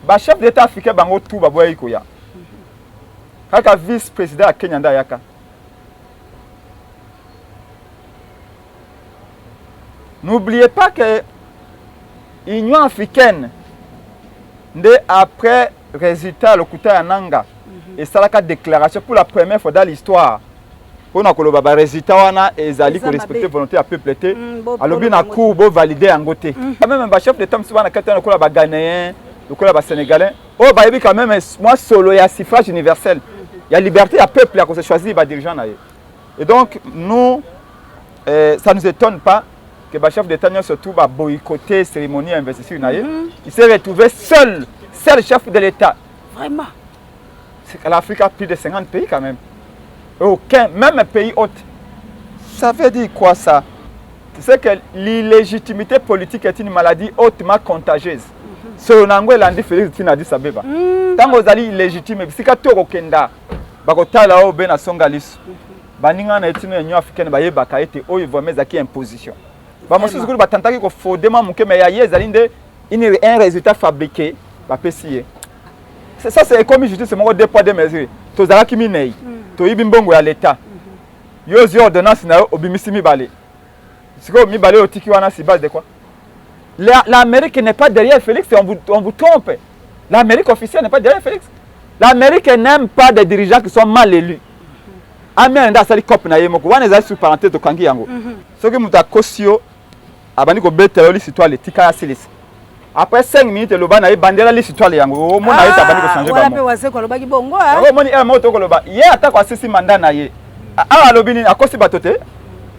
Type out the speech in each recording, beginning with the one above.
Ba chef d'État africain bango tout baboyaki koya. Kaka vice président ya Kenya nde ayaka. N'oubliez pas que Union africaine nde après résultat ya lokuta ya Nanga esalaka déclaration pour la première fois dans l'histoire mpona koloba ba résultat wana ezali korespecte volonté ya peuple te. Alobi na cour bovalide yango te. Quand même ba chef d'état mosusu bana kati wana lokola ba ghanéen, lokola ba sénégalais oyo bayebi quand même mwa solo ya suffrage universel, ya liberté ya peuple ya kose choisir ba dirigeant na ye. Et donc nous, ça nous étonne pas que ba chef d'état nyonso tout ba boycotter cérémonie ya investiture na ye. Il s'est retrouvé seul, seul chef de l'état. Vraiment. L'Afrique a plus de 50 pays quand même. Aucun, même pays hôte. Ça veut dire quoi, ça? C'est que l'illégitimité politique est une maladie hautement contagieuse. Solo nango elandi Félix tina Addis Abeba. Ntango ozali illégitime, bisika to okokenda, bakotala oyo be na songa liso. Baninga na etino ya Union africaine bayebaka ete oyo vraiment ezalaki imposition. Bamosusu kutu batantaki kofodema moke, mais ya ye ezali nde un résultat fabriqué bapesi ye. Ça, c'est ekomi justice moko deux poids deux mesures. Tozalaki minei, toyibi mbongo ya l'État, yo ozwi ordonnance na yo, obimisi mibale. Sikoyo mibale oyo otiki wana, sur base de quoi? L'Amérique n'est pas derrière Félix, on vous trompe. L'Amérique officielle n'est pas derrière Félix. L'Amérique n'aime pas des dirigeants qui sont mal élus. Amene nde asali cope na ye moko wana. Ezali sur parenthèse, tokangi yango. Soki moto akosi yo, abandi kobetela yo lisitwale, tika ya silisi. Après 5 minutes, eloba na ye bandela lisitwale yango, omona ye abandi kochanger. Wana mpe Wazeko alobaki bongo. Yango omoni ere moko tokoloba ye atako asisi mandat na ye awa, alobi nini? Akosi bato te.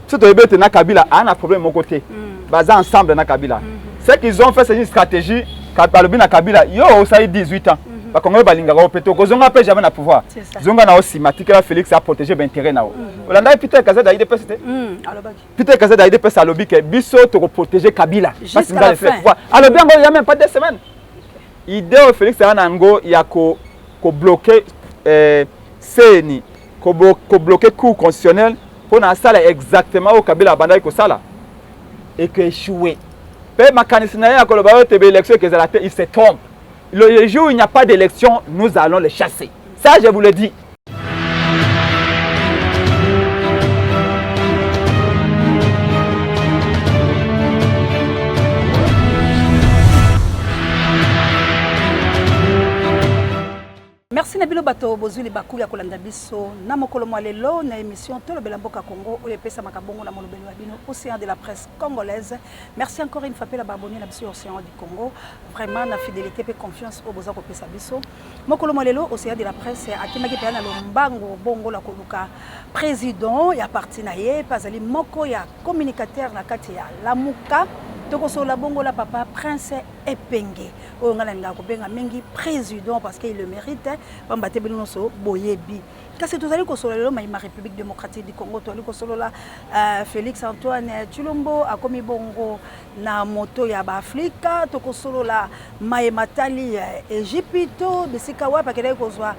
So toyebi ete na Kabila aa na problème moko te, baza ensemble na Kabila. Ce qu'ils ont fait, c'est une stratégie. Balobi na Kabila: yo osali 18 ans, bakongoli balingaka yo mpe te, okozonga mpe jamais na pouvoir, zonga na yo nsima, tikela Félix aprotéger baintérêt na yo. Olandaki Peter Kazadi ya UDPS te? Peter Kazadi ya UDPS alobi ke biso tokoprotéger Kabila. Alobi yango ya même pas 2 semaines. Idée oyo Félix aya na yango ya kobloquer CENI, kobloquer Cour constitutionnelle mpo na asala exactement oyo Kabila abandaki kosala, ekoéchouer. Mpe makanisi na ye ya koloba oyo te baélection ekezala te, il se trompe. Le jour où il n'y a pas d'élection, nous allons les chasser, ça je vous le dis. Merci na bino bato bozwi libaku ya kolanda biso na mokolo mwa lelo na émission Tolobela mboka Congo, oyo epesamaka bongo na molobeli wa bino, Océan de la presse congolaise. Merci encore une fois mpe na baabonné na biso ya Océan du Congo, vraiment na fidélité mpe confiance oyo boza kopesa biso. Mokolo mwa lelo, Océan de la presse akimaki mpenza na lombango bongo la koluka président ya parti na ye, mpe azali moko ya communicateur na kati ya Lamuka. Tokosolola bongo la papa Prince Epenge, oyo ngai nalingaka kobenga mingi président parce qu'il le mérite, pamba te bino nyonso boyebi. Kasi tozali kosolola lelo mayima République démocratique du Congo. Tozali kosolola Félix Antoine Tshilombo akomi bongo na moto ya baafrika. Tokosolola mayema tali Egypte, bisika wapi akendaki kozwa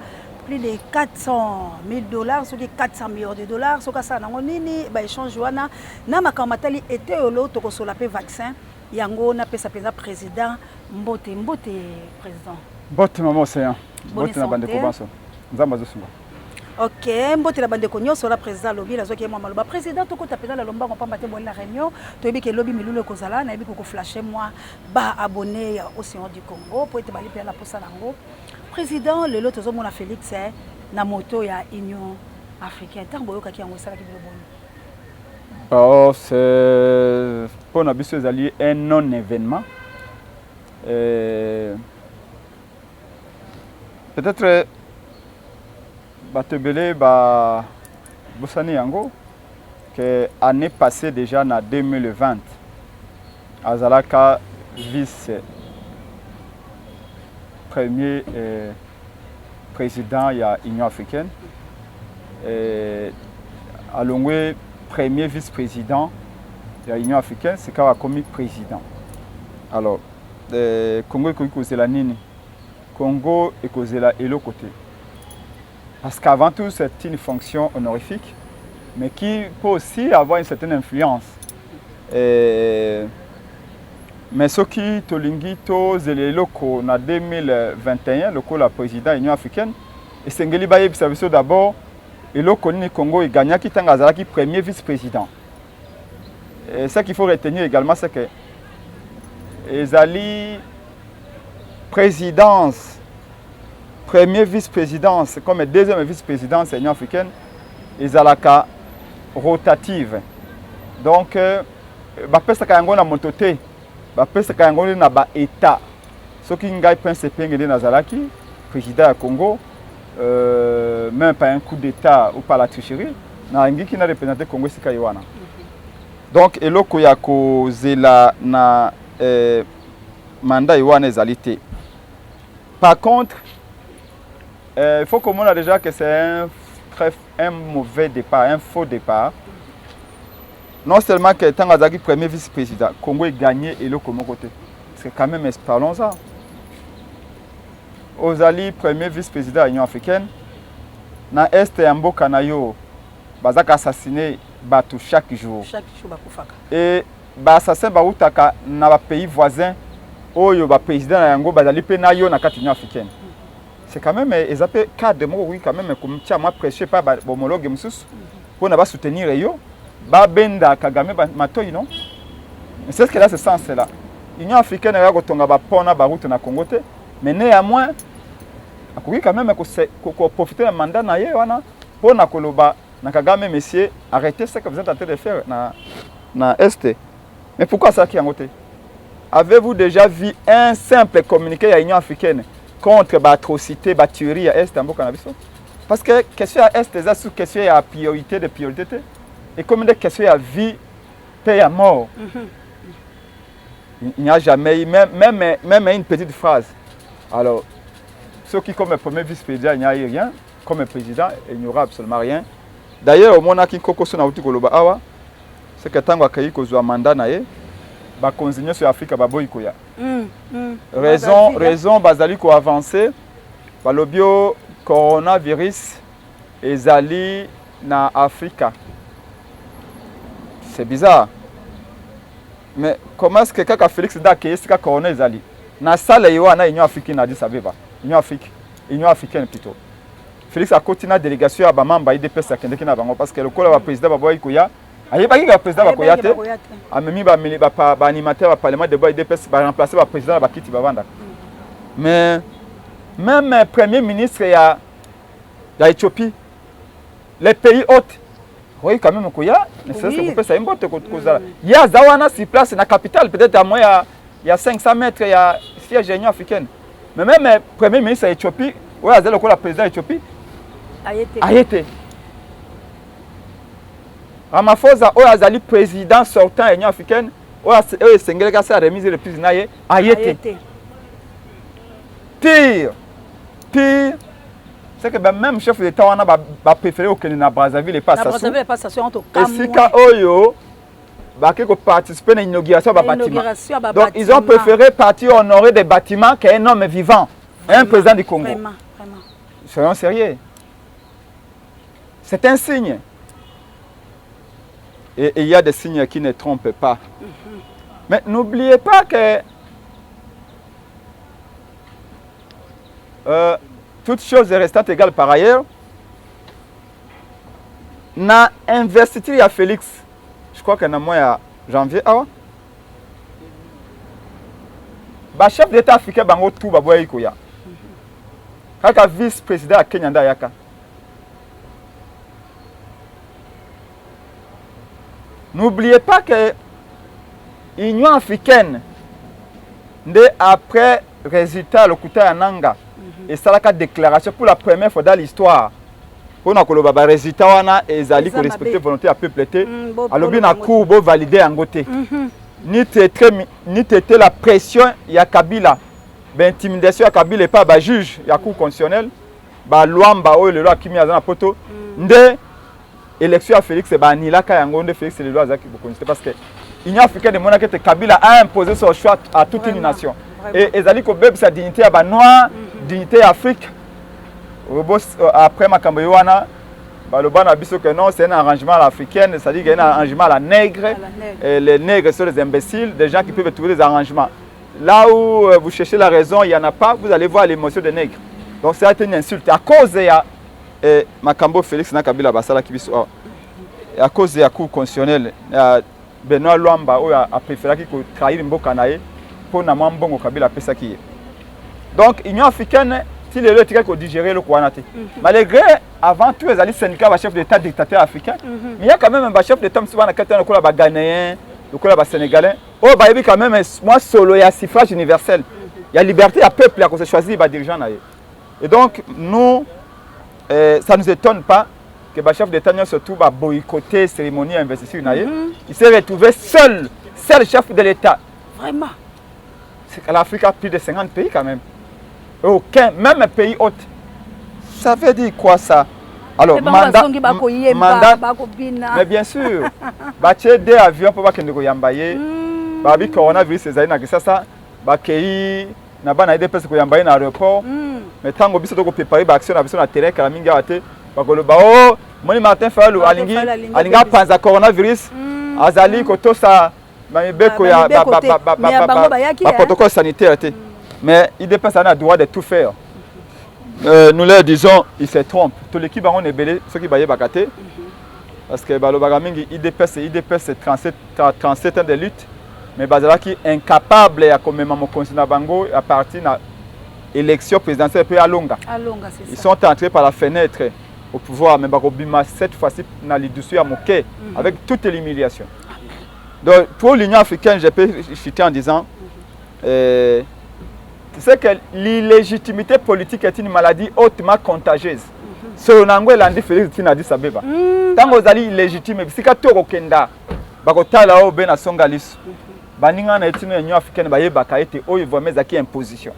plus de 400 000 dollars, soki 400 millions de dollars, soki asala nango nini, baéchange wana na makambo matali eteyolo. Tokosola mpe vaccin yango. Napesa mpenza président mbote. Mbote, président. Mbote, mama Océan. Mbote na bandeko banso, Nzambe azosunga. Ok, mbote na bandeko nyonso. La président alobi, nazwaki ye mwa maloba. Président, tokota mpenza na lombango pamba te boli na réunion. Toyebi ke elobi milulu ekozala, nayebi kokoflashe mwa baabonné ya Océan du Congo po ete bali mpenza na posa nango. Président, lelo tozomona Félix na moto ya Union africaine. Ntango boyokaki yango, esalaki bino boni? Bon, c'est mpona biso ezali un non événement. Peut-être bato ebele babosani yango ke année passée déjà, na 2020, azalaka vice premier président ya Union africaine. Alongwe premier vice-président ya Union africaine, sika akomi président. Alors Congo ekoki kozela nini? Congo ekozela eloko te, parce qu'avant tout, c'est une fonction honorifique, mais qui peut aussi avoir une certaine influence. Mais soki tolingi tozela eloko na 2021 lokola président Union africaine, esengeli bayebisa biso d'abord eloko nini Congo egagnaki ntango azalaki premier vice-président. Et ce qu'il faut retenir également, c'est que ezali présidence, premier vice-présidence comme deuxième vice-présidence ya Union africaine ezalaka rotative. Donc bapesaka yango na moto te, bapesaka yango nde na baétat. Soki ngai Prince Epenge nde nazalaki président ya Congo, même par un coup d'état ou par la tricherie, nalingiki na représente Congo esika ye wana. Donc eloko ya kozela na mandat ye wana ezali te. Par contre, il faut komona déjà que c'est un mauvais départ, un faux départ. Non seulement que ntango azalaki premier vice-président, Congo egagné eloko moko te, parce que quand même, parlons ça, ozali premier vice-président ya Union africaine, na est ya mboka na yo bazaka assassiner bato chaque jour. Chaque jour bakufaka. Et baassassin bautaka na bapays voisin oyo baprésident na yango bazali mpe na yo na kati Union africaine. C'est quand même, eza mpe cadre moko okoki quand même kotia mwa pression epai bahomologue mosusu mpona basoutenir yo, babenda Kagame matoi. Non, c'est ce que là, ce sens là, Union africaine eya kotonga bapont na baroute na Congo te. Mais néanmoins akoki quand même koprofiter na mandat na ye wana mpona koloba na Kagame: "Monsieur, arrêtez ce que vous êtes en train de faire na est." Mais pourquoi asalaki yango te? Avez-vous déjà vu un simple communiqué ya Union africaine contre baatrocité, batuerie ya est ya mboka na biso? Parce que question ya est eza sous question ya priorité de priorité te, ekomi nde question ya vie mpe ya mort. Il n'y a jamais eu même une petite phrase. Alors soki comme premier vice-président il n'y a eu rien, comme président il n'y aura absolument rien. D'ailleurs, omonaki nkoko so nauti koloba awa, c'est que ntango akei kozwa mandat na ye, bakonzi nyonso ya Afrika baboyi koya. Raison, raison bazali koavance, balobi o coronavirus ezali na Afrika. C'est bizarre, mais comment est-ce que kaka Félix nde akei esika corona ezali na salle ye wana, Union africaine na Addis Abeba, Union Afrique, Union africaine plutôt? Félix akoti na délégation ya bamembre ya UDPS, akendeki na bango parce que lokola baprésident baboyaki koya, ayebaki kaka président bakoya te, amemi baanimateur ba parlement debout ya UDPS, baremplace baprésident na bakiti bavandaka. Mais même premier ministre ya Éthiopie, les pays hôtes, oyi quand même koya, ne serait-ce que kopesa ye mbote, kozala ye aza wana sur place na capitale, peut-être à moins ya 500 mètres ya siège ya Union africaine. Mais même premier ministre ya Éthiopie oyo aza lokola président ya Éthiopie aye te. Ramaphosa oyo azali président sortant ya Union africaine, oyo esengelaki asala remise reprise na ye, aye te. Pire, pire, c'est que ba même chef d'état wana bapréféré kokende na Brazzaville epa Sassou, esika oyo bake koparticiper na inauguration ya babâtiment. Donc ils ont préféré partir honorer des bâtiments qu'un homme vivant, un président du Congo. Vraiment, vraiment. Soyons sérieux, c'est un signe et il y a des signes qui ne trompent pas. Mais n'oubliez pas que toutes choses restant égales par ailleurs, na investiture ya Félix, je crois que na mois ya janvier awa, bachef d'état africain bango tout baboyaki koya. Kaka vice président ya Kenya nde ayaka. N'oubliez pas que Union africaine nde, après résultat ya lokuta ya Nanga, esalaka déclaration pour la première fois dans l'histoire mpona koloba barésultat wana ezali korespecte volonté ya peuple te. Alobi na cour bovalide yango te. Ni tete la pression ya Kabila, baintimidation ya Kabila epai ya bajuge ya cour constitutionnelle, balwamba oyo lelo akimi, aza na poto, nde élection ya Félix baanilaka yango, nde Félix lelo azalaki bokonzi te, parce que Union africaine emonaki ete Kabila a imposé son choix à toute une nation et ezali kobebisa dignité ya banoir, dignité ya Afrique. Après makambo ye wana, Baloba na biso que non, c'est un arrangement à l'africaine, c'est-à-dire qu'il y a un arrangement à la nègre. À la nègre. Et les nègres sont des imbéciles, des gens qui peuvent trouver des arrangements. Là où vous cherchez la raison, il n'y en a pas, vous allez voir l'émotion des nègres. Donc ça a été une insulte. À cause ya makambo Félix na Kabila basalaki biso awa. À cause ya Cour constitutionnelle, ya Benoît Lwamba oyo apréféraki kotrahir mboka na ye mpo na mwa mbongo Kabila apesaki ye. Donc Union africaine ti lelo etikaki kodigérer eloko wana te. Malgré avant tout ezali syndicat bachef d'état dictateur africain, mais ya quand même bachef d'état mosusu bana kati wana, lokola baghanéen, lokola basénégalais oyo bayebi quand même mwa solo ya suffrage universel, ya liberté ya peuple ya kose choisir badirigeant na ye. Et donc nous, ça nous étonne pas que bachef d'état nyonso tout baboycotter cérémonie ya investiture na ye. Il s'est retrouvé seul, seul chef de l'état. Vraiment. C'est que l'Afrique a plus de 50 pays quand même. Et aucun, même pays hôte. Ça veut dire quoi, ça? Alors, mandat, mandat, bakoyemba, bakobina. Mais bien sûr, batie deux avions mpo bakende koyamba ye. Babi coronavirus ezali na Kinshasa, bakei na bana UDPS koyamba ye na aéroport. Mais ntango biso tokopréparer baaction na biso na terrain, kala mingi awa te, bakoloba o moni Martin Fayulu Martin alingi Fayulu alingi alingi apanza coronavirus, azali kotosa bamibeko ya Bamibeko te. Mais ya bango bayaki, hein? baprotocole sanitaire te. Mais UDPS a droit de tout faire. Nous leur disons, ils se trompent. Toleki bango na ebele soki bayebaka te, parce que balobaka mingi UDPS, UDPS 37, 37 ans de lutte, mais bazalaki incapable ya komema mokonzi na bango à partir na élection présidentielle mpe alonga. Alonga, c'est Ils ça. sont entrés par la fenêtre au pouvoir, mais bakobima cette fois-ci na lidusu ya moke, avec toute l'humiliation. Donc pour l'Union africaine, je peux chuter en disant, tu sais que l'illégitimité politique est une maladie hautement contagieuse. Solo na yango elandi Félix ntina Addis Abeba. Ntango ozali illégitime, bisika to okokenda, bakotala oyo be na songa liso. Baninga na etino ya Union africaine bayebaka ete oyo vraiment ezalaki imposition.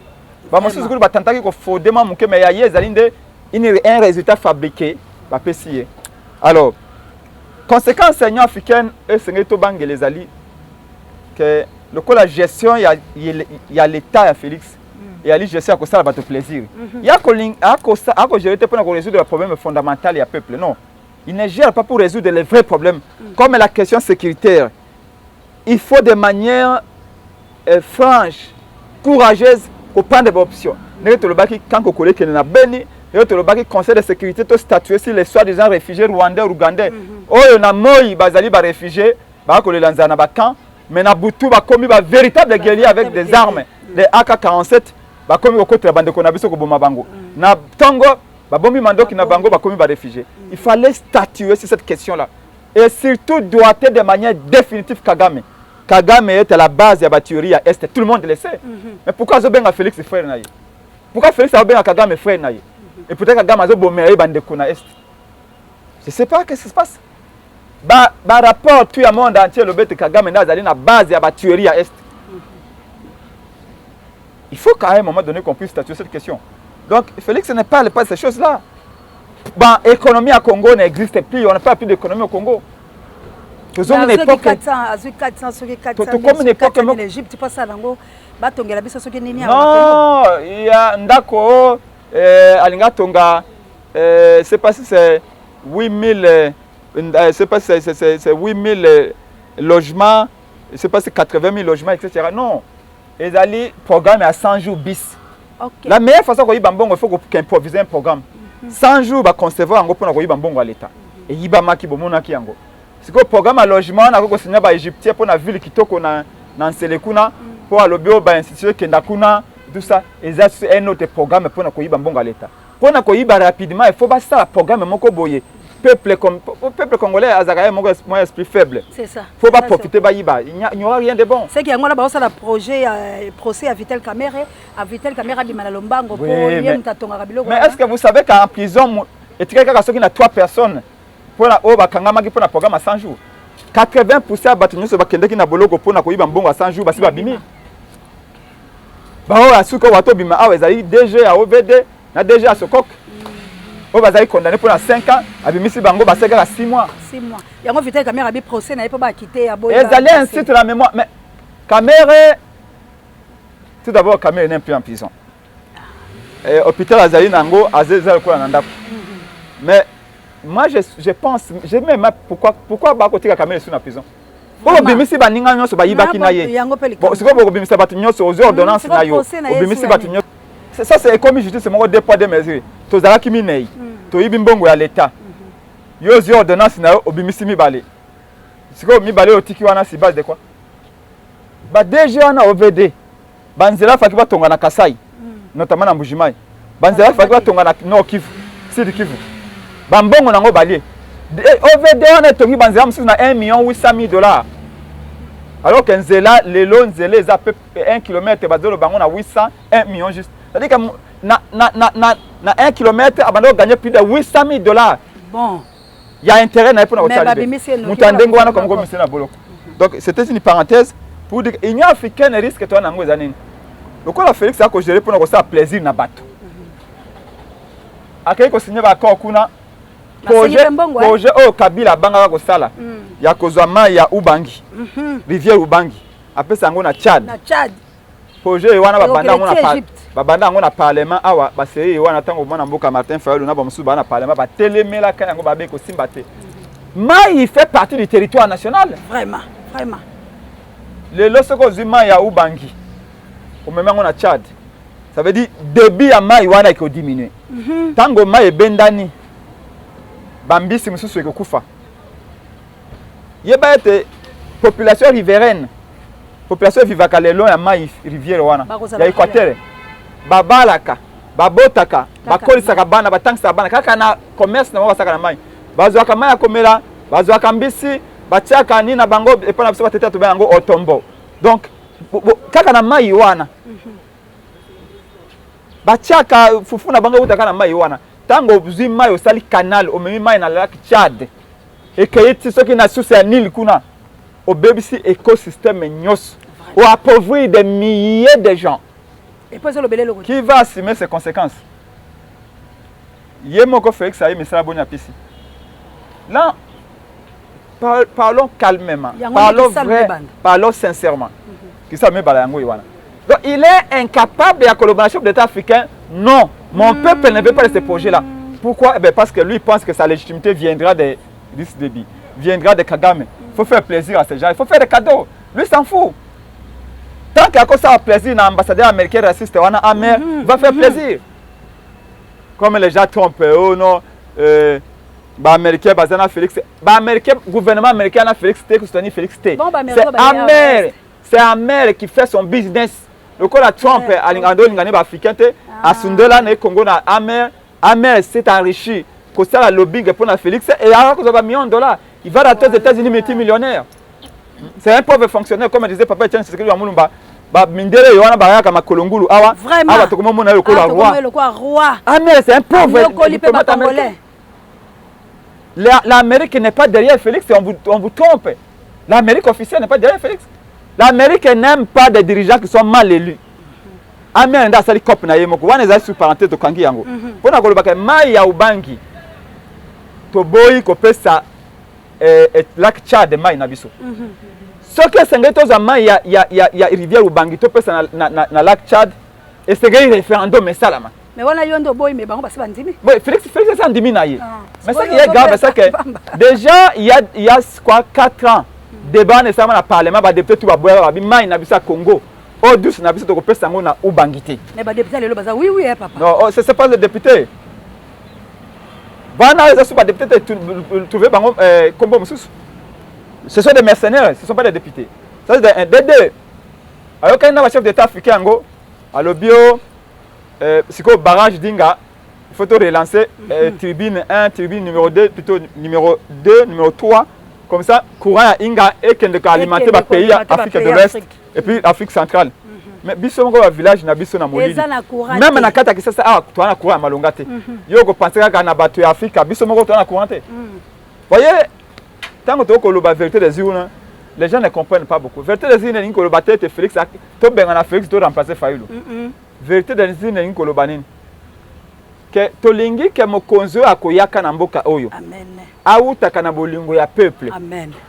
Bamosusu kutu batantaki kofrauder mwa moke, mais ya ye ezali nde un résultat fabriqué bapesi ye. Alors conséquence ya Union africaine esengeli tobangela ezali ke lokola gestion ya l'état ya Félix eyali gestion ya kosala bato plaisir, ya akogérer te mpona korésoudre le problème fondamental ya peuple. Non, il ne gère pas pour résoudre les vrais problèmes comme la question sécuritaire. Il faut de manière franche, courageuse, koprendre baoption ndenge tolobaki kan kokolo ekende na Beni, ndenge tolobaki Conseil de sécurité to statuer sur les soi-disant réfugiés rwandais, ougandais oyo na moi bazali baréfugiés, bakolela nzala na bacamp, mais na butu bakomi bavéritable guerrier avec des armes, des AK-47, bakomi kokotela bandeko na biso, koboma bango. Na ntongo babombi mandoki na bango, bakomi baréfugiés. Il fallait statuer sur cette question là et surtout doigter de manière définitive Kagame. Kagame est à la base ya batuerie ya Est, tout le monde le sait. Mais pourquoi azobenga Félix frère na ye? Pourquoi Félix azobenga Kagame frère na ye? Et peut-être Kagame azobomela ye bandeko na Est. Je sais pas qu'est-ce qui se passe. Ba rapport tout ya monde entier elobi ete Kagame nde azali na base ya batuerie ya Est. Il faut qu'à un moment donné qu'on puisse statuer cette question. Donc Félix ne parle pas de ces choses là. Bon, économie à Congo n'existe plus, on n'a pas plus d'économie au Congo. Tozongi na époque Azwi 400 soki 400 Tokomi na époque na Egypte, mpo asala yango, batongela biso soki nini. Non, ya ndako alingi atonga, c'est pas si c'est 8000, c'est pas si c'est 8000 logements, c'est pas si 80 000 logements, etc. Non, ezali programme ya 100 jours bis. La meilleure façon koyiba mbongo, il faut qu'improviser un programme. 100 jours, baconcevoir yango mpona koyiba mbongo ya leta eyibamaki, bomonaki yango. Sikoyo programme ya logement wana, akoki kosinya baégyptien mpo na ville kitoko na Nsele kuna, mpo alobi oyo bainstitution ekenda kuna, tout ça eza un autre programme mpona koyiba mbongo ya leta. Mpona koyiba rapidement, il faut basala programme moko boye. Peuple congolais azalaka ye moko mwa esprit faible. C'est ça. Faut baprofiter, bayiba, il n'y aura rien de bon. C'est que yango wana baosala projet ya procès ya Vital Kamerhe, a Vital Kamerhe abima na lombango mpo ye moto atongaka biloko. Mais est ce que vous savez qu'en prison etikali kaka soki na trois personnes mpona oyo bakangamaki mpona programme ya 100 jours? 80 ya bato nyonso bakendeki na boloko mpona koyiba mbongo ya 100 jours basi babimi. Baoyo asuki oyo bato obima awa ezali DG ya OVD na DG ya SOCOC oyo bazali condamné mpona 5 ans, abimisi bango, basali kaka 6 mois. 6 mois. Yango Vital Kamerhe abi procès na ye mpo bakite ya boye. Ezali insulte la mémoire. Mais Kamerhe, tout d'abord, Kamerhe n'est plus en prison. Hôpital azali nango, aza lokola na ndako. Mais Moi, je pense, je même pourquoi bakotika Kamerhe sous na prison. Po obimisi baninga nyonso bayibaki na ye. Bon, sikoyo bokobimisa bato nyonso, ozwi ordonnance na yo, obimisi bato nyonso. Ça, c'est ekomi justice moko deux poids deux mesures. Tozalaki minei, toyibi mbongo ya l'État. Yo ozwi ordonnance na yo, obimisi mibale. Sikoyo mibale oyo otiki wana, sur base de quoi? Ba DG wana OVD, banzela faki batonga na Kasai, notamment na Mbujimayi. Banzela faki batonga na Nord Kivu, Sud Kivu. Bambongo nango balie. OVD wana etongi banzela mosusu na 1 million 800 000 dollars. Alors que nzela lelo, nzela eza pe 1 kilomètre, bazoloba bango na 800 1 million juste. C'est-à-dire que na 1 kilomètre abanda gagner plus de 800 000 $. Bon. Ya intérêt na ye mpona kotala moto ya ndenge wana komi komisi na boloko. Donc c'était une parenthèse pour dire que Union africaine, risque toa nango eza nini? Lokola Félix akogérer mpona kosala plaisir na bato, akei kosigner baaccord kuna, projet oyo Kabila abangaka kosala ya kozwa mai ya Ubangi, rivière Ubangi, apesa yango na Tchad. Projet wana babanda yango na parlement awa, baseye wana. Ntango mwana mboka Martin Fayulu na bamosusu baa na parlement, batelemelaka yango, babe kosimba te. Mai fait partie du territoire national. Vraiment, vraiment. Lelo soki ozwi mai ya Ubangi, omemi yango na Tchad, ça veut dire débit ya mai wana ekodiminuer. Ntango mai ebendani, bambisi mosusu ekokufa. Yeba ete population riveraine, population evivaka lelo ya mai rivière wana ya Équateur, babalaka, babotaka, bakolisaka bana, batangisaka bana kaka na commerce na bango basalaka na mai. Bazwaka mai ya komela, bazwaka mbisi, batiaka nini na bango. Epai na biso batete tobe yango otombo. Donc kaka na mai wana batiaka fufu na bango, eutaka na mai wana. Ntango ozwi mai, osali canal, omemi mai na lac Tchad, ekei ti soki na source ya Nil kuna, obebisi écosystème nyonso, oappauvrir des milliers de gens. Qui va assumer ces conséquences? Ye moko Félix aye misala boni apisi là. Parlons calmement, parlons vrai, parlons sincèrement. Kisa mibala yango ye wana. Donc il est incapable ya koloba na chef d'État africain: non, mon peuple ne veut pas de ce projet là. Pourquoi? Eh bien, parce que lui pense que sa légitimité viendra de Déby, viendra de Kagame. Il faut faire plaisir à ces gens, il faut faire des cadeaux. Lui s'en fout. Tant qu'il a ça plaisir na ambassadeur américain raciste wana Hammer, va faire plaisir. Comme les gens trompent, oh non, baaméricain baza na Félix. Baaméricain, gouvernement américain na Félix te, kosoutenir Félix te. C'est Hammer, c'est Hammer qui fait son business. Lokola Trump alingaka nde olinga ne baafricain te, asundola na ye Congo na Hammer. Hammer s'est enrichi kosala lobbying mpona Félix et aka kozwa bamillion de dollars. Il va rentrer aux États-Unis multimillionnaire. C'est un pauvre fonctionnaire, comme disait papa Etienne Tshisekedi wa Mulumba. Bamindele wana bayaka makolo ngulu awa awa, tokomomona ye lokola roi. Hammer, c'est un pauvre diplomate américain. L'Amérique n'est pas derrière Félix, on vous trompe. L'Amérique officielle n'est pas derrière Félix. L'Amérique n'aime pas des dirigeants qui sont mal élus. Hammer nde asali coop na ye moko wana. Ezali sur parenthèse, tokangi yango mpona kolobaka mai ya Ubangi, toboyi kopesa lac Tchad mai na biso. Soki esengeli tozwa mai ya rivière Ubangi, topesa na lac Tchad, esengeli référendum esalama. Mais wana yo nde oboyi, mais bango basi bandimi. Bon, Félix esi andimi na ye. Mais ce qui est grave, c'est que déjà il y a quoi, 4 ans, débat wana esalama na parlement, badéputé tu baboya, babi mai na biso ya Congo, eau douce na biso, tokopesa yango na Ubangi te. Mais badéputé lelo baza oui, eh, papa. Non, oh, c'est pas le député wana, eza so badéputé te. Trouver bango kombo mosusu, ce sont des mercenaires, ce sont pas des députés. Ça, c'est un des deux. Ayokani na bachef d'État africain yango, alobi o sikoyo barrage d'Inga, il faut to relancer turbine 1, turbine numéro 2, plutôt numéro 2, numéro 3, comme ça courant ya Inga ekende koalimenter bapays ya Afrique de l'Ouest et puis Afrique centrale. Mais biso moko bavillage na biso na molili, même na kati ya Kisasa awa, toza na courant ya malonga te. Yo okopenser kaka na bato ya Afrika, biso moko toza na courant te. Voyez, ntango tokoloba vérité des urnes, les gens ne comprennent pas beaucoup. Vérité des urnes elingi koloba te ete Félix, tobenga na Félix, to remplacer Fayulu. Vérité des urnes elingi koloba nini? Ke tolingi ke mokonzi oyo akoyaka na mboka oyo awutaka na bolingo ya peuple.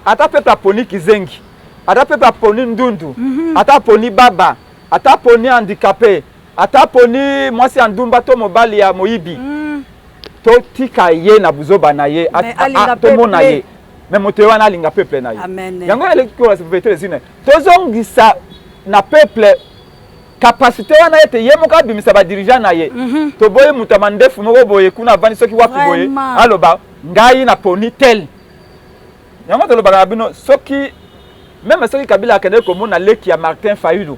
Ata peuple aponi kizengi, ata peuple aponi ndundu, ata aponi baba, ata aponi handicapé, ata aponi mwasi ya ndumba to mobali ya moyibi. Totika ye na buzoba na ye, tomona ye, mais moto ye wana alinga peuple na ye. Yango eleki ezine, tozongisa na peuple capacité wana ete ye moko abimisa badirigeant na ye. Toboyi moto ya mandefu moko boye kuna avandi soki wapi boye, aloba ngai naponi tel. Yango tolobaka na bino, soki même soki Kabila akendeki komona leki ya Martin Fayulu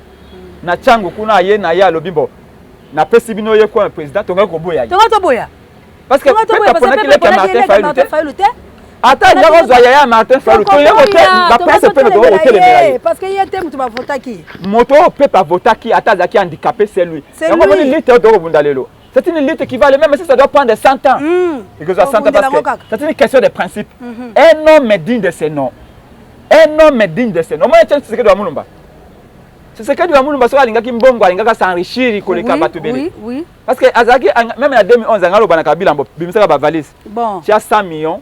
na Tshangu kuna, aye na ye, alobi: "Bo napesi bino ye comme président", tongaki koboya ye? Tonga toboya. Parce que peuple aponaki leki ya Martin Fayulu te. Ata alinga kozwa yaya ya Martin Fayulu, toyeko te, bapresse mpe tokoki kotelemela ye. Parce que ye te moto bavotaki. Moto oyo peuple avotaki, ata azalaki handicapé, c'est lui. Yango omoni, lutte oyo tokobunda lelo, c'est une lutte qui va aller même si ça doit prendre 100 ans. Ekozwa 100 ans parce que c'est une question de principe. Un homme est digne de ce nom, un homme est digne de ce nom. Omoni Etienne Tshisekedi wa Mulumba, Tshisekedi wa Mulumba, soki alingaki mbongo, alingaka s'enrichir koleka bato ebele, parce que azalaki même na 2011, anga aloba na Kabila: "Mbo bimisaka bavalise, tia 100 millions,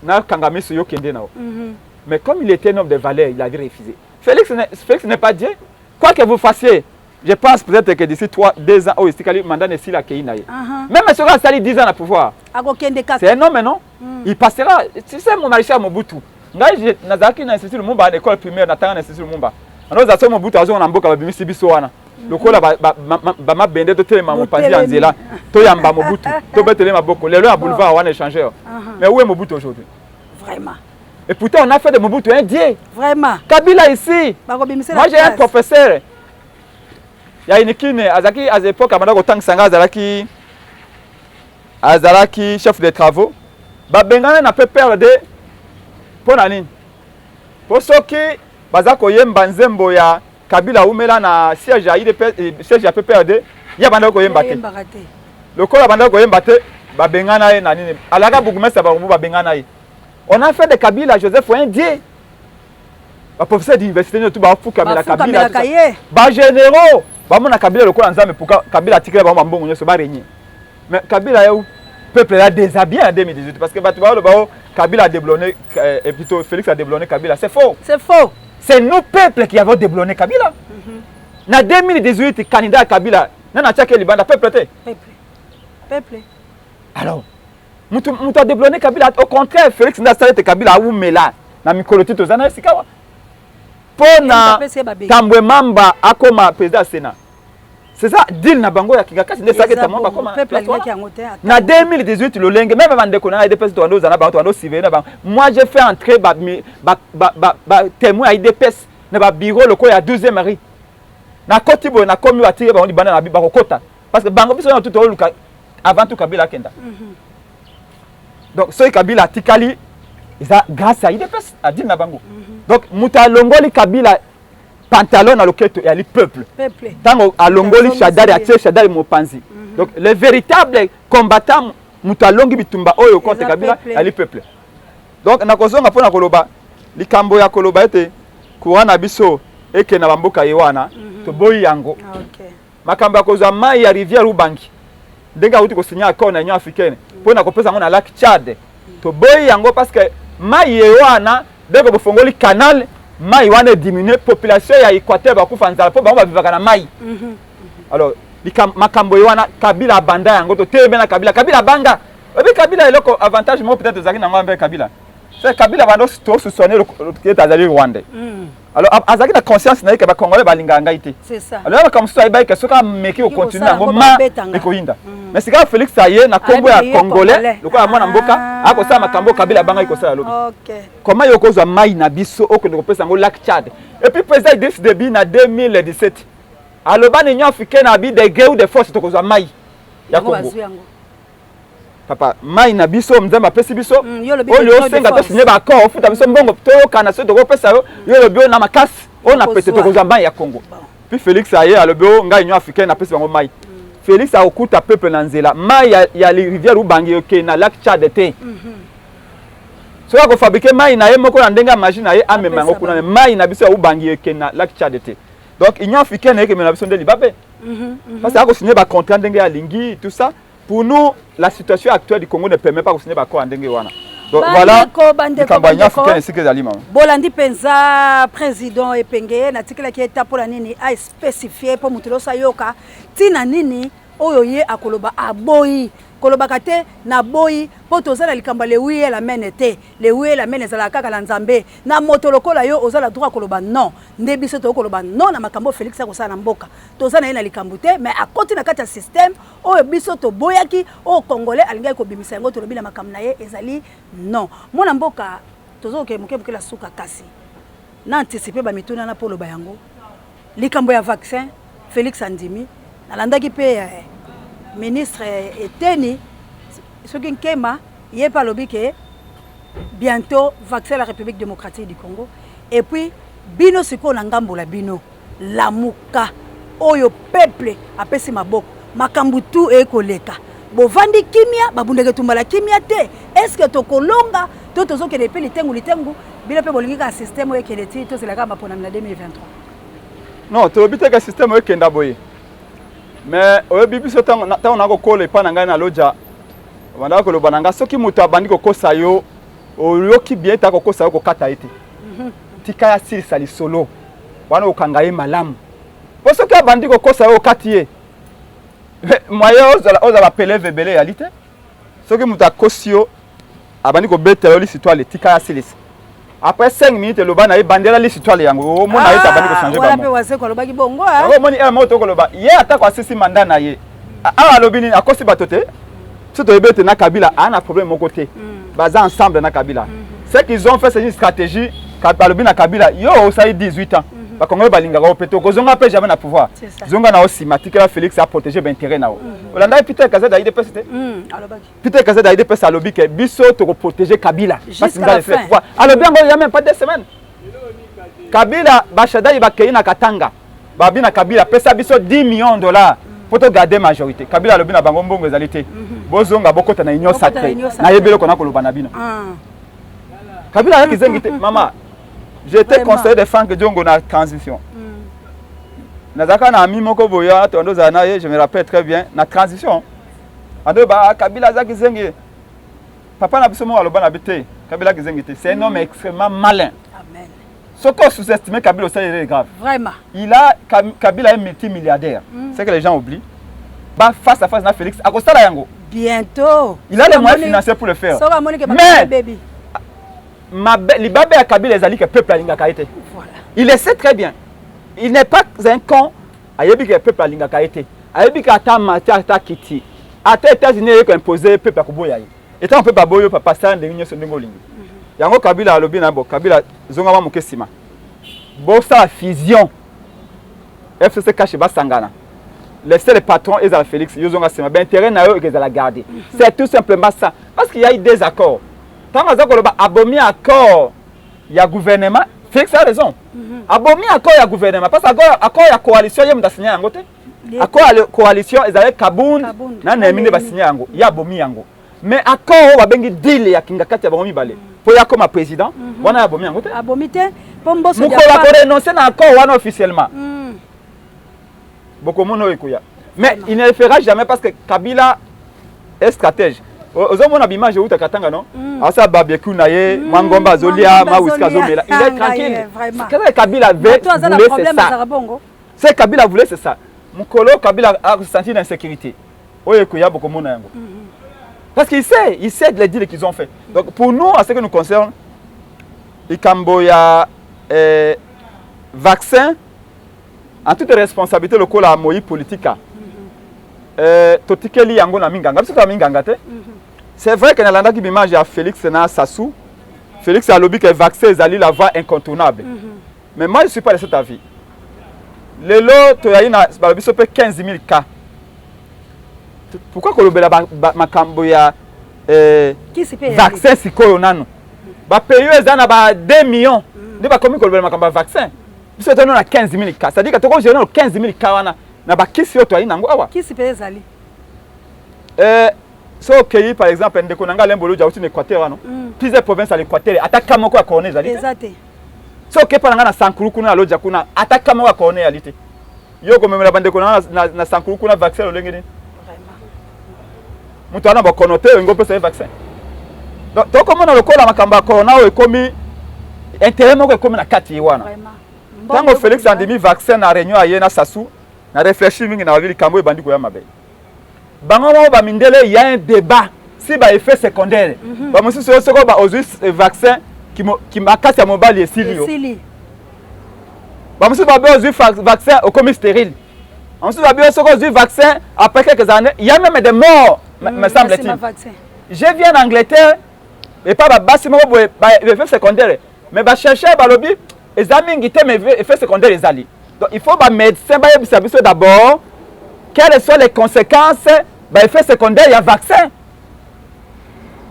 nakanga miso, yo kende na yo." Mais comme il était un homme de valeur, il avait refusé. Félix, Félix n'est pas Dieu. Quoi que vous fassiez, je pense peut-être que d'ici 3 2 ans oyo etikali, mandat na esili, akei na ye. Même soki asali 10 ans na pouvoir, akokende kaka. C'est un homme, non? Il passera. Tu sais, mon maréchal Mobutu, ngai nazalaki na Institut Lumumba, na école primaire, natanga na Institut Lumumba. Anoza so Mobutu azonga na mboka, babimisi biso wana lokola bamabende, totelema mopanzi ya nzela, toyamba Mobutu, tobetele maboko. Lelo ya boulevard wana, échangeur. Mais où est Mobutu aujourd'hui? Vraiment. Et pourtant, on a fait de Mobutu un dieu. Vraiment. Kabila ici, moi j'ai un professeur ya Unikin, azalaki à l'époque abanda kotangisa nga, azalaki chef de travaux. Babengana na PPRD. Mpo na nini? Mpo soki baza koyemba nzembo ya Kabila umela na siège ya UDP, siège ya PPRD, ye abandaki koyemba te. Lokola abandaki koyemba te, babengana ye na nini. Alaka bourgmestre ya Barumbu, babengana ye. On a fait de Kabila Joseph un dieu. Baprofesseur d'université nyonso bafukamela Kabila, bagénéraux bamona Kabila lokola Nzambe. Pourquoi? Kabila atikela bango bambongo nyonso, barégner. Mais Kabila ye, peuple a déshabillé en 2018, parce que bato baloba o Kabila a déboulonné, et plutôt Félix a déboulonné Kabila. C'est faux. C'est faux. C'est nous, peuple, qui avons déboulonné Kabila. Na 2018, candidat ya Kabila, nani atiaki libanda? Peuple te? Peuple, peuple. Alors mutu mutu adéboulonné Kabila, au contraire, Félix nde asali ete Kabila awumela na mikolo ti toza na esika wa mpo na Tambwe Mamba akoma président ya Sénat. C'est ça, deal na bango ya Kingakasi nde esalaki ete Mamba akoma na 2018. Lolenge même bandeko na UDPS, towanda ozala na bango, towanda osurveille na bango. Moi, j'ai fait entrer batémoin ya UDPS na babureau lokola ya 12e rue. Nakoti boye, nakomi, batike bango libanda na bakokota, parce que bango, biso nyonso tooluka avant tout Kabila akenda. Donc soki Kabila atikali, eza grâce à UDPS, adile na bango. Donc moto alongoli Kabila pantalon na loketo eyali peuple. Ntango alongoli Shadari, atie Shadari mopanzi. Donc le véritable combattant, moto alongi bitumba oyo contre Kabila, eyali peuple. Donc nakozonga mpona koloba likambo ya koloba ete courant na biso ekende na bamboka ye wana, toboyi yango. Makambo ya kozwa mai ya rivière Ubangi, ndenge awuti kosinya accord na Union africaine mpo na kopesa yango na lac Tchad, toboyi yango, parce que mai ye wana, ndenge bofongoli canal, mai wana ediminue, population ya Équateur bakufa nzala, mpo bango bavivaka na mai. Alors makambo ye wana, Kabila abanda yango, totelemi na Kabila. Kabila abanga oyebi Kabila eloko, avantage moko peut-être ezalaki nango mpe Kabila, c'est Kabila bando tosoupçonne ete azali Rwandais. Alors azalaki na conscience na ye ke bacongolais balingaka ngai te. Alors makambo mosusu ayebaki ke soki ameki kocontinue yango, ma ekoyinda. Mais sika Félix aye na nkombo ya Congolais, lokola mwana mboka, akosala makambo Kabila abangaki kosala lobi. Comment yo kozwa mai na biso, okende kopesa yango lac Tchad? Et puis président Idriss Déby na 2017 aloba na Union africaine abi: "De gré ou de force, tokozwa mai ya Congo." Papa, mai na biso, Nzambe apesi biso. Oyo osenga tosinye baaccord, ofuta biso mbongo, toyokana soki tokopesa yo. Yo olobi oyo na makasi, oyo na pete, tokozwa mai ya Congo. Puis Félix aye, alobi: "O ngai, Union africaine, apesi bango mai." Félix akokuta peuple na nzela. Mai ya rivière Ubangi okende na lac Tchad te. Soki akofabriquer mai na ye moko na ndenge ya magie na ye, amema yango kuna. Mai na biso ya Ubangi ekende na lac Tchad te. Donc Union africaine eyekemela biso nde libabe, parce que akosigner bacontrat ndenge alingi, tout ça. Pour nous, la situation actuelle du Congo ne permet pas kosigner baaccord ya ndenge wana. Donc voilà likambo ya Union africaine esika ezali, mama. Bolandi mpenza président Epenge. Natikelaki eta mpola nini aspécifie mpo moto nyonso ayoka ntina nini. Oyo ye akoloba aboyi kolobaka te naboyi mpo toza na likambo ya le oui et l'amen te. Le oui et l'amen ezalaka kaka na Nzambe. Na moto lokola yo oza na droit koloba non. Nde biso tokoki koloba non na makambo oyo Felix akosala na mboka. Toza na ye na likambo te mais akoti na kati ya système oyo biso toboyaki, oyo Congolais alingaki kobimisa yango, tolobi na makambo na ye ezali non. Mwana mboka, tozo kokende moke moke na suka kasi na anticiper ba mituna na mpo oloba yango. Likambo ya vaccin, Felix andimi. Nalandaki mpe ministre Eteni soki Nkema, ye mpe alobi ke bientôt vaccin la République démocratique du Congo. Et puis bino sikoyo na ngambo la bino Lamuka oyo peuple apesi maboko, makambo tu ekoleka. Bovandi kimia, babundaka etumba la kimia te. Est-ce que tokolonga to tozokende mpe litengu litengu? Bino mpe bolingi kaka système oyo ekende ti tozela kaka maponami na 2023? Non, tolobi te ke système oyo ekenda boye, mais oyebi biso ntango nakokola epai na ngai na Lodja, bandaka koloba na ngai, soki moto abandi kokosa yo, oyoki bien ete akokosa yo, kokata ye te. Tika ye asilisa lisolo wana, okanga ye malamu, mpo soki abandi kokosa yo, okati ye, moyen ozala bapeleve ebele eyali te. Soki moto akosi yo, abandi kobetela yo lisitwale, tika ye asilisa. Après 5 minutes, eloba na ye, bandela lisitwale yango, omona ye te abandi kochanger. Wana mpe Wazeko alobaki bongo. Yango omoni ere moko tokoloba ye atako asisi mandat na ye awa, alobi nini? Akosi bato te. So toyebi ete na Kabila aa na problème moko te, baza ensemble na Kabila. Ce qu'ils ont fait, c'est une stratégie. Balobi na Kabila: yo osali 18 ans, Bakongole balingaka yo mpe te, okozonga mpe jamais na pouvoir, zonga na yo nsima, tikela Félix aprotéger baintérêt na yo. Olandaki Peter Kazadi ya UDPS te? Peter Kazadi ya UDPS alobi ke biso tokoprotéger Kabila. Alobi yango ya même pas 2 semaines. Kabila, bashadari bakei na Katanga, babi na Kabila: pesa biso 10 millions de dollars mpo togarder majorité. Kabila alobi na bango: mbongo ezali te, bozonga, bokota na Union sacrée. Nayebi eloko na koloba na bino. Kabila ayaki zengi te, mama. J'étais conseiller de Frank Diongo na transition. Nazalaka na ami moko boye wana, tondo ozala na ye, je me rappelle très bien, na transition ando ba Kabila azaki zengi. Papa na biso moko aloba na bi te, Kabila kizengi te, c'est un homme extrêmement malin. Soki osous-estimer Kabila, osali erreur grave. Vraiment. Il a, Kabila est multimilliardaire. C'est que les gens oublient. Ba face à face na Félix akosala yango. Bientôt. Il a les moyens financiers pour le faire. Mais baby, mabe, libabe ya Kabila ezali ke peuple alingaka ye te. Il le sait très bien, il n'est pas un con. Ayebi ke peuple alingaka ye te, ayebi ke ata mati, ata kiti, ata États-Unis eye koimpose, peuple akoboya ye. Etango peuple aboyi yo, papa, sala ndenge nyonso ndenge olingi. Yango Kabila alobi na bo Kabila: zonga mwa moke nsima, bosala fusion, FCC CACH basangana, laissez le patron ezala Félix, yo zonga nsima, baintérêt na yo ekezala garder. C'est tout simplement ça, parce qu'il y a eu des accords. Ntango aza koloba abomi accord ya gouvernement, Félix a raison. Abomi accord ya gouvernement parce que accord ya coalition, ye moto asinya yango te. Accord ya coalition ezali Kabund na Néhémie nde basinya yango, ye abomi yango. Mais accord oyo babengi deal ya kinga kati ya bango mibale mpo ya koma président wana, ya abomi yango te. Abomi te mpo Mboso. Mokolo akorenonce na accord wana officiellement, bokomona oyo ekoya. Mais il ne le fera jamais parce que Kabila est stratège. Ozomona bimage eutaka tanga non, asala barbecue na ye, mwa ngomba azolia, mwa whisky azomela, il est tranquille. Qu'est-ce que Kabila voulait? C'est ça ce Kabila voulait, c'est ça. Mokolo Kabila asentir l'insécurité oyo ekoya, bokomona yango, parce qu'il sait, il sait les deals qu'ils ont fait. Donc pour nous, en ce qui nous concerne, likambo ya vaccin, en toute responsabilité lokola moyi politika, totikeli yango na minganga. Biso toya minganga te. C'est vrai que nalandaki bimage ya Félix na Sassou. Félix alobi ke vaccin ezali la voie incontournable, mais moi je suis pas de cet avis. Lelo toyai na balobi so mpe 15 000 cas. Pourquoi kolobela makambo ya vaccin sikoyo? Nano bapays oyo eza na ba 2 millions nde bakomi kolobela makambo ya vaccin. Biso toza na 15 000 cas, c'est-à-dire que tokogérer nano 15 000 cas wana na bakisi oyo toyai nango awa. Kisi mpe ezali. So okei par exemple, ndeko na ngai Alain Bolodja auti na Équateur wana, plusieurs provinces à l'Équateur, ata cas moko ya corona ezali te. Eza te. So okei mpa na ngai na Sankuru kuna, na Lodja kuna, ata cas moko ya corona ezali te. Yo komemela bandeko na ngai na Sankuru kuna vaccin lolenge nini? Moto wana bokono te, olingi opesa ye vaccin? Donc tokomona lokola makambo ya corona oyo ekomi intérêt moko ekomi na kati ye wana. Ntango Félix andimi vaccin na réunion aye na Sassou, na réfléchir mingi na babi likambo oyo ebandi koya mabe. Bango moko bamindele, y a un débat si ba effet secondaire. Bamosusu oyo soko ozwi vaccin, makasi ya mobali esili yo. Bamosusu babe ozwi vaccin, okomi stérile. Bamosusu babe soki ozwi vaccin, après quelques années, il y a même des morts, me semble-t-il. Je viens en Angleterre epa babasi moko boye, effet secondaire, mais bachercheur balobi eza mingi te, mais effet secondaire ezali. Donc il faut bamédecin bayebisa biso d'abord quelles sont les conséquences, baeffet secondaire ya vaccin.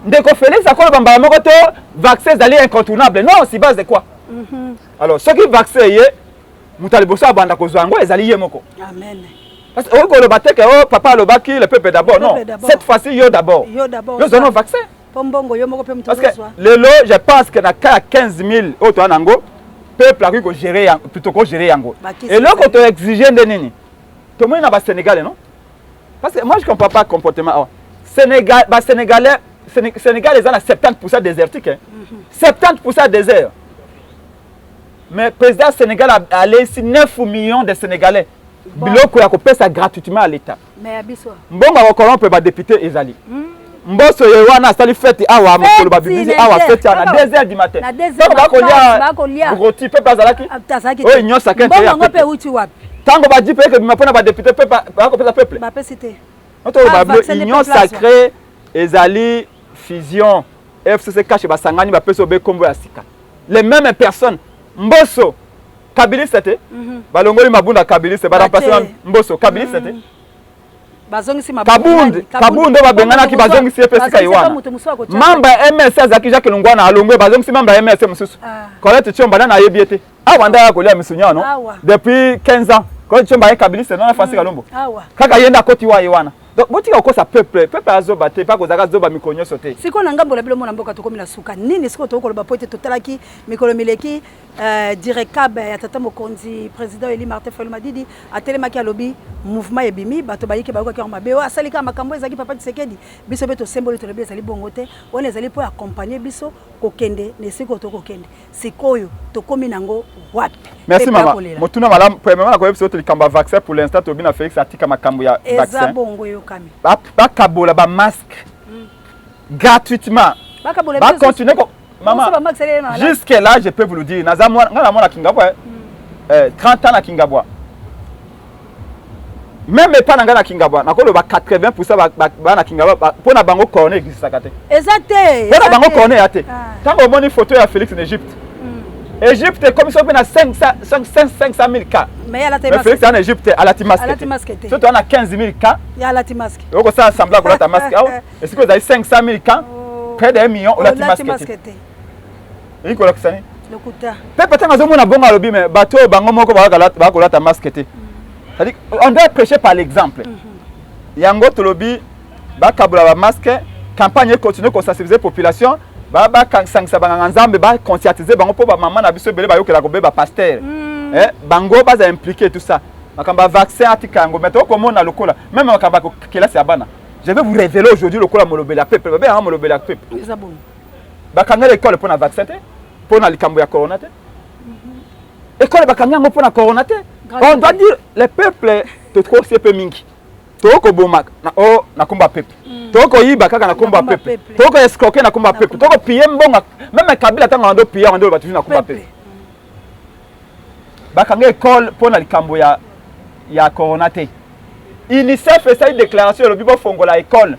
Ndeko Félix akoloba mbala moko to vaccin ezali incontournable, non, sur base de quoi? Alors soki vaccin ye, moto ya liboso abanda kozwa yango ezali ye moko. Amen. Parce que okoki koloba te ke o papa alobaki le peuple d'abord. Non, cette fois-ci yo d'abord. Yo d'abord. Yo zwa vaccin. Mpo mbongo yo moko mpe moto. Parce que lelo, je pense que na cas ya 15 000 oyo toza nango, peuple akoki kogérer yango, plutôt kogérer yango. Eloko toexige nde nini? Tomoni na basénégalais, non? Parce que moi, je comprends pas comportement awa. Sénégal, basénégalais, Sénégal eza na 70 désertique, hein? 70 désert, mais président Sénégal alesi 9 millions de Sénégalais biloko ya kopesa gratuitement à l'État. Mbongo ya kocorrompre badéputé ezali. Mboso ye wana asali fête awa, mokolo babimisi awa fête awa na 2 heures du matin, ntango bakolia roti, peuple azalaki oyo nyonso. Akente ntango baji mpe ekebima mpona badéputé, mpe bakopesa peuple. Otoloba union sacrée ezali fusion FCC CACH, basangani, bapesi obe nkombo ya sika, les mêmes personnes. Mboso kabiliste te, balongoli Mabunda kabiliste, baremplace Mboso kabiliste te. Kabund, Kabund oyo babenganaki, bazongisi ye mpe sika ye wana. Membre ya MLC azalaki Jacques Lungwana, alongwe, bazongisi membre ya MLC mosusu, Colette Tiomba. Nani ayebi ye te awa? Nde aya kolia misuni awa, no, depuis 15 ans. Colette Tiomba aye kabiliste, no, na Francis Kalombo kaka ye nde akoti wa ye wana. Donc botika kokosa peuple. Peuple azoba te, mpa kozalaka zoba mikolo nyonso te. Sikoyo na ngambo na bino, mona mboka, tokomi na suka. Nini sikoyo tokoloba? Po ete totalaki mikolo mileki, dircab ya tata mokonzi, président Eli Martin Fayulu Madidi, atelemaki, alobi mouvement ebimi, bato bayiki, bayokaki yango mabe, oyo asali kaka makambo ezalaki papa Tshisekedi. Biso mpe tosemboli, tolobi ezali bongo te, wana ezali mpo accompagne biso kokende na esika oyo tokokende. Sikoyo tokomi nango wapi? Merci mama, motuna malamu. Premièrement, nakoyebi biso likambo ya vaccin, pour l'instant tobi na Félix atika makambo ya vaccin. Eza bongo, eyokami. Bakabola bamasque gratuitement, bacontinue. Mama, jusque là, je peux vous le dire, naza mwana, nga na mwana Kingabwa, 30 ans na Kingabwa. Même epa na ngai na Kingabwa, nakoloba 80 bana Kingabwa, mpo na bango corona existaka te. Eza te. Mpo na bango corona eya te. Ntango omoni photo ya Félix na Égypte, Égypte ekomi soki mpe na 500 000 cas, mais Félix aza na Égypte, alati masque te. So toza na 15 000 cas, okosala semblant kolata masque awa. Esika ozali 500 000 cas, près de 1 million, olati masque te, elingi kolakisa nini? Mpe ntango azomona bongo, alobi me bato oyo bango moko bakolata masque te. C'est-à-dire, on doit prêcher par l'exemple. Yango tolobi bakabola bamasque, campagne econtinue kosensibiliser population, basangisa banganga Nzambe, baconscientiser bango, mpo bamama na biso ebele bayokela kobe bapasteur, bango baza impliqué, tout ça. Makambo ya vaccin atika yango, mais tokomona lokola même makambo ya kelasi ya bana. Je vais vous révéler aujourd'hui, lokola molobeli ya peuple, babe yanga molobeli ya peuple, bakangeli école mpo na vaccin te, mpo na likambo ya corona te. École bakangi yango mpo na corona te. On doit dire le peuple, tokosi mpe mingi, tokoboma o na nkombo ya peuple, tokoyiba kaka na nkombo ya peuple, tokoescroquer na nkombo ya peuple, tokopiller mbongo. Même Kabila, ntango ando piller, ando oloba toujours na nkombo ya peuple. Bakanga école mpo na likambo ya corona te. UNICEF esali déclaration, elobi bofongola école.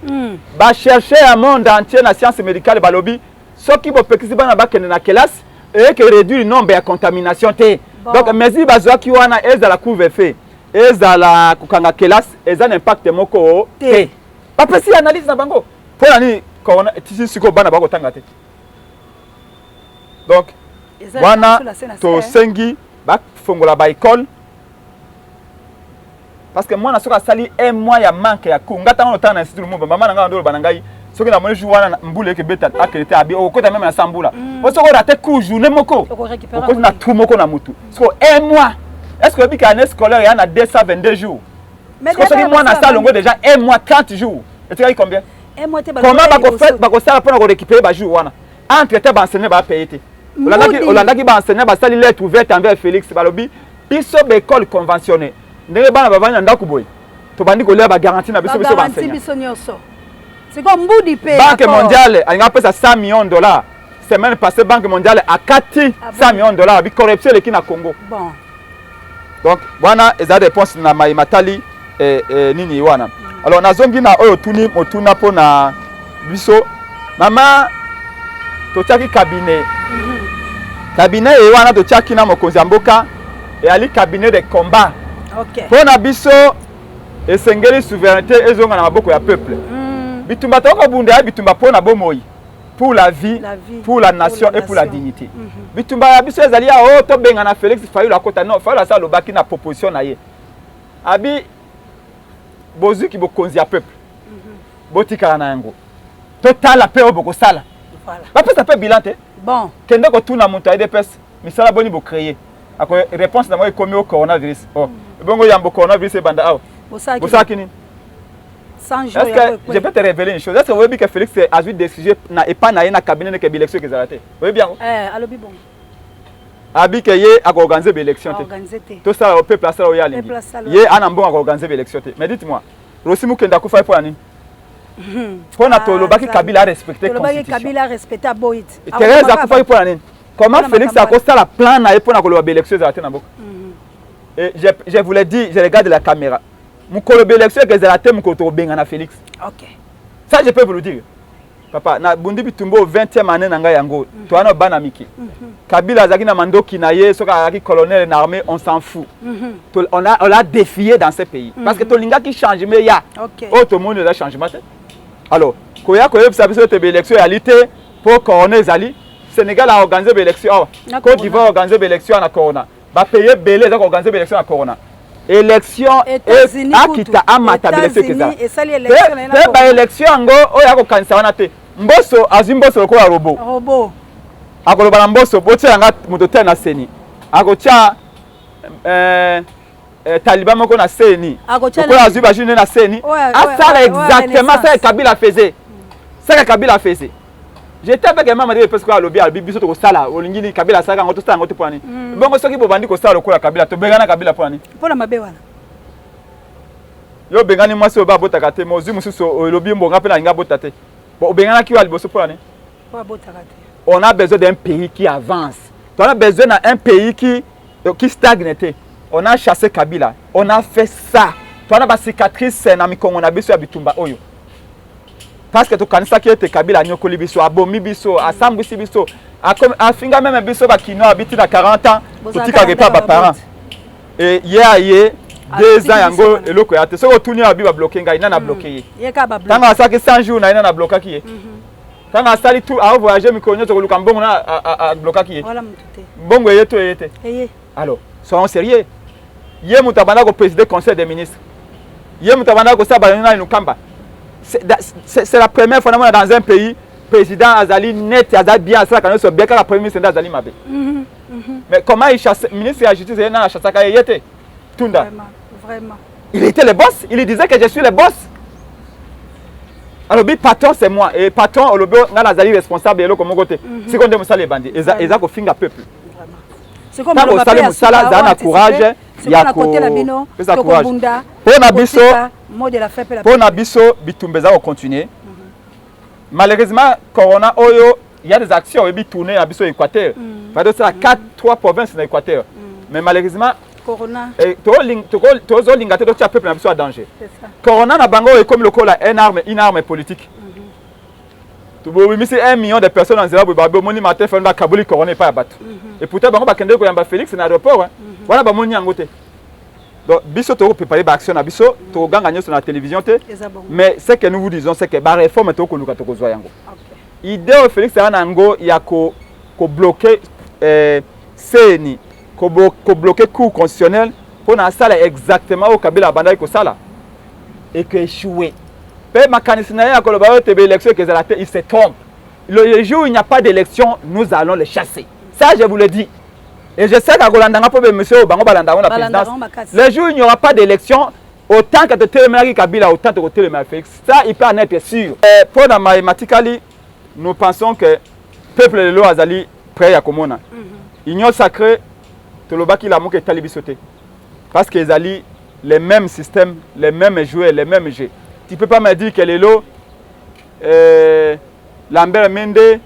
Bachercheur ya monde entier na science médicale balobi soki bopekisi bana bakende na kelasi, eyeke réduire nombre ya contamination te. Bon. Donc mesure bazwaki wana, ezala couvre-feu, ezala kokanga kelasi, eza na impact moko te. Bapesi analyse na bango mpo na nini corona tisi sikoyo bana bakotanga te. Donc wana tosengi bafongola baécole, parce que mwana soki asali un mois ya manque ya cours, nga ntango notanga na institut Lumumba, mama na ngai andoloba na ngai soki namoni jour wana mbula ekebeta, akende te, abi okokota même na sa mbula, po soki orater cours journée moko, okoti na trou moko na mutu. Siko un mois, est ce que oyebi ka année scolaire ya na 222 jours? Soki mwana asala longo déjà un mois, 30 jours, etikali combien? Comment bakosala mpona korécupérer bajour wana? Entre te baenseignant bapaye te. Olandaki baenseignant basali lettre ouverte envers Félix, balobi biso baécole conventionné, ndenge bana bavandi na ndako boye, Tobandi kolia bagarantie na biso, biso baenseignant. Biso nyonso sikoyo mbudi mpe. Banque mondiale alingi apesa 100 millions de dollars. Semaine passée, Banque mondiale akati 100 millions de dollars, bicorruption eleki na Congo. Bon. Donc wana eza réponse na mai matali nini wana. Alors nazongi na oyo tuni motuna mpo na biso. Mama, totiaki cabinet. Cabinet ye wana totiaki na mokonzi ya mboka eyali cabinet de combat. Mpo na biso, esengeli souveraineté ezonga na maboko ya peuple. Bitumba tokobunda ya bitumba mpo na bomoi, pour la vie, la vie, pour la nation, pour la et pour la dignité. Bitumba ya biso ezali ya oyo tobengana Félix. Fayulu akota? Non. Fayulu asa alobaki na proposition na ye, abi bozwiki bokonzi ya peuple, botikala na yango, totala mpe oyo bokosala. Bapesa mpe bilan te. Bon. Kende kotuna moto ya UDPS: misala boni bocréer? Ako réponse nango ekomi o coronavirus. Oh, ebongo yambo coronavirus ebanda awa, bosalaki nini? Est-ce que je peux te révéler une chose? Est-ce que oyebi que Félix azwi décision na epai na ye na cabinet neke baélection ekezala te? Oyebi yango? Alobi bongo. Abi ke ye akoorganiser baélection te, tosala peuple asala oyo alingi. Ye ana mbongo, akoorganiser baélection te. Mais dites-moi, Rossy Mukende akufa ye mpo na nini? Mpona tolobaki Kabila arespecte constitution. Thérèse akufaki mpo na nini? Comment Félix akosala plan na ye mpona koloba baélection ezala te na mboka? Et je vous l'ai dit, je regarde la caméra, mokolo baélection ekezala te, mokolo tokobenga na Félix. Ça, je peux vous le dire. Papa, na bundi bitumba o 20e année na ngai yango. Towana bana mike. Kabila azalaki na mandoki na ye, soki azalaki colonel na armée, on s'en fout. On l'a défié dans ce pays parce que tolingaki changement ya oyo tomoni eza changement te. Alors koya koyebisa biso ete baélection ezali te mpo corona ezali, Sénégal a organisé baélection awa, Côte d'Ivoire organise baélection na corona, bapays ebele eza koorganiser baélection na corona. Élection akita amata, baélection ekezala mpe baélection yango. Oyo akokanisa wana te, Mboso azwi Mboso lokola robot. Akoloba na Mboso: botia yanga moto te na CENI. Akotia taliban moko na CENI lokola azwi bajune na CENI, asala exactement ça que Kabila faisait, ça que Kabila faisait. J'étais avec un membre de parce que alobi biso tokosala olingi nini? Kabila asalaka yango, tosala yango te mpo na nini? Bongo soki bobandi kosala lokola Kabila, tobengana Kabila mpo na nini? Mpona mabe wana. Yo obengani mwasi oyo babotaka te, mozwi mosusu, olobi mbonga mpe nalingi abota te. Bon, obenganaki yo ya liboso mpo na nini? On a besoin d'un pays qui avance. On a besoin d'un pays qui stagne te. On a chassé Kabila, on a fait ça, toana bacicatrice na mikongo na biso ya bitumba oyo, parce que tokanisaki ete Kabila anyokoli biso, abomi biso, asambwisi biso, afinga même biso bakinois, abiti na 40 ans totikaka epa baparent e ye aye 2 ans yango eloko ya te. Soki otuni, abi babloquer ngai. Nani abloquer ye? Ntango asalaki 100 jours na ye, nani ablokaki ye? Ntango asali tout, avoyage mikolo nyonso koluka mbongo, na ablokaki ye? Mbongo eye to eye te? Alors soyons sérieux. Ye moto abanda koprésider conseil des ministres, ye moto abanda kosala banani na Lukamba. C'est la première fois namona dans un pays, président azali net, azali bien, asalaka nyonso bien, kaka premier ministre nde azali mabe. Mais comment il chasse ministre ya justice? Ye nani achassaka ye? Ye te tunda. Vraiment, vraiment. Il était le boss, il disait que je suis le boss. Alobi patron c'est moi, et patron olobi nga nazali responsable eloko moko te. Sikoyo nde mosala ebandi, eza kofinga peuple. Ntango osali mosala, zala na courage ya kopesa courage. Mpo na biso, bitumba eza kocontinue. Malheureusement, corona oyo, il y a des actions oyebi tourner na biso Équateur, fallait tosala 4 3 provinces na Équateur, mais malheureusement corona. Tozolinga te totia peuple na biso ya danger. Corona na bango oyo ekomi lokola une arme, une arme politique. Tobimisi 1 million de personnes na nzela boye, babe omoni Martin Fayulu bakaboli corona epai ya bato. Et pourtant bango bakendeki koyamba Félix na aéroport wana, bamoni yango te. Donc biso tokopréparer baaction na biso, tokoganga nyonso na télévision te. Mais ce que nous vous disons, c'est que baréforme tokoluka, tokozwa yango. Idée oyo Félix aya na yango ya kobloquer CENI, kobloquer cour constitutionnelle mpo na asala exactement oyo Kabila abandaki kosala, ekoéchouer. Mpe makanisi na ye ya koloba oyo te baélection ekezala te, il se trompe. Le jour où il n'y a pas d'élection, nous allons le chasser. Ça, je vous le dis et je sais qu'akolanda nga mpo bemonsieur oyo bango balanda yango na présidence. Le jour où il n'y aura pas d'élection, autant que totelemelaki Kabila, autant tokotelemela Félix. Ça, il peut en être sûr. Mpo na mayema tikali, nous pensons que peuple lelo azali prêt ya komona. Union sacrée, tolobaki Lamuka etali biso te parce que ezali Les mêmes systèmes, les mêmes joueurs, les mêmes jeux. Tu peux pas me dire que lelo Lambert Mende,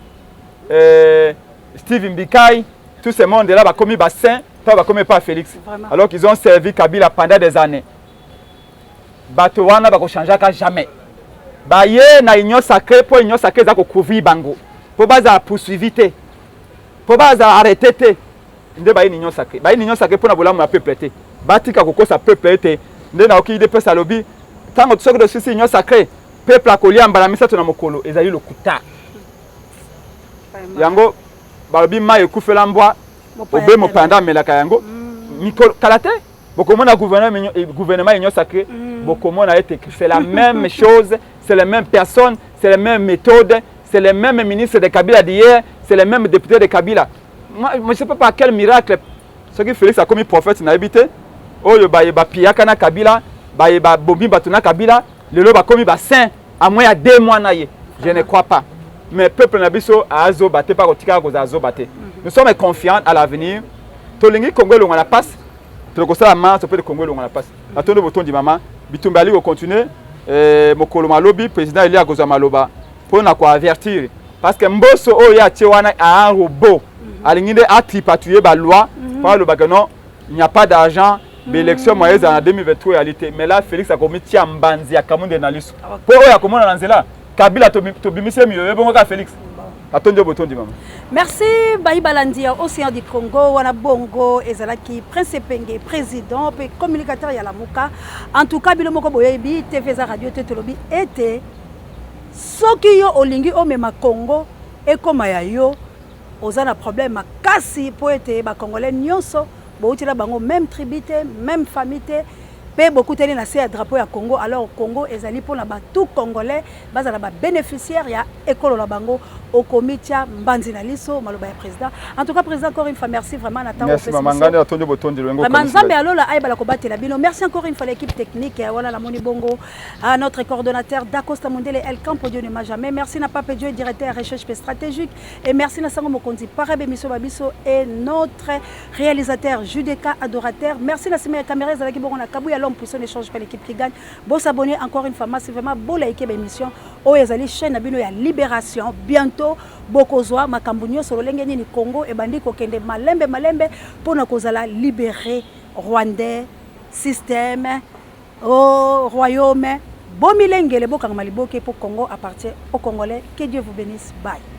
Steve Mbikai, tout ce monde là bakomi ba saint to bakomi pas Félix. Vraiment. Alors qu'ils ont servi Kabila pendant des années. Bato wana bakochangeaka jamais. Baye na Union sacrée mpo Union sacrée eza kocouvrir bango mpo bazala poursuivi te, mpo bazala arrêté te. Nde baye na Union sacrée, baye na Union sacrée mpo na bolamu ya peuple te. Batika kokosa peuple ete nde nayoki UDPS alobi ntango soki tosisi Union sacrée, peuple akolia mbala misato na mokolo. Ezali lokuta. Yango balobi mai ekufela mbwa obe mopaya nde amelaka yango. Mikolo kala te bokomona gouvernement Union sacrée, bokomona ete c'est la même chose, c'est les mêmes personnes, c'est les mêmes méthodes, c'est les mêmes ministres de Kabila d'hier, c'est les mêmes députés de Kabila. Moi, je sais pas par quel miracle, soki Félix akomi prophète, nayebi te. Oyo baye bapiyaka na Kabila, baye babomi bato na Kabila, lelo bakomi basaint à moins ya 2 mois na ye. Je ne crois pas. Mais peuple na biso azoba te, mpa kotikaka kozala zoba te. Nous sommes confiants à l'avenir. Tolingi Congo elongwa na pasi. Tokosala marche mpe Congo elongwa na pasi. Atondi botondi mama. Bitumba ali kocontinue. Mokolo malobi président eli akozwa maloba mpona koavertir, parce que Mboso oyo ye atie wana a un robot, alingi nde atripatouiller baloi mpo alobaka non, il n'y a pas d'argent, baélection moyen ezala na 2023 eyali te. Mais là Félix akomi tia mbanzi ya Kamunde na liso mpo oyo akomona na nzela Kabila tobimisi ye miyoyo bongo kaka Félix. Atondi yo botondi mama. Merci bayi balandi ya Océan du Congo. Wana bongo ezalaki Prince Epenge, président mpe communicateur ya Lamuka. En tout cas, bino moko boyebi, TV eza radio te. Tolobi ete soki yo olingi omema Congo ekóma ya yo, oza na problème makasi, mpo ete bacongolais nyonso boutila bango même tribu te, même famille te, mpe bokutani na se ya drapeau ya Congo. Alors Congo ezali mpona batu congolais bazala babénéficiaire ya ekolo na bango. Okomi tia mbanzi na liso, maloba ya président. En tout cas président, encore une fois merci vraiment na ntango. Merci mama, ngani atondi botondi loyengo. Vraiment, Nzambe alola ayebala kobatela bino. Merci encore une fois l'équipe technique wana namoni bongo à notre coordonnateur Dacosta Mondele El Campo, Dieu ne m'a jamais. Merci na Pape Dieu, directeur recherche stratégique, et merci na Sango Mokonzi Parabe Miso Babiso et notre réalisateur Judeka Adorateur. Merci na sima ya caméra ezalaki bongo na Kabuya, l'homme puissant ne change pas, l'équipe qui gagne. Bo s'abonner encore une fois massivement, bo liker l'émission oyo ezali chaîne na bino ya Libération. Bientôt bokozwa makambo nyonso lolenge nini Congo ebandi kokende malembe malembe mpona kozala libéré rwandais système au royaume. Bomilengele, bokangama liboke mpo Congo appartient au Congolais. Que Dieu vous bénisse. Bye.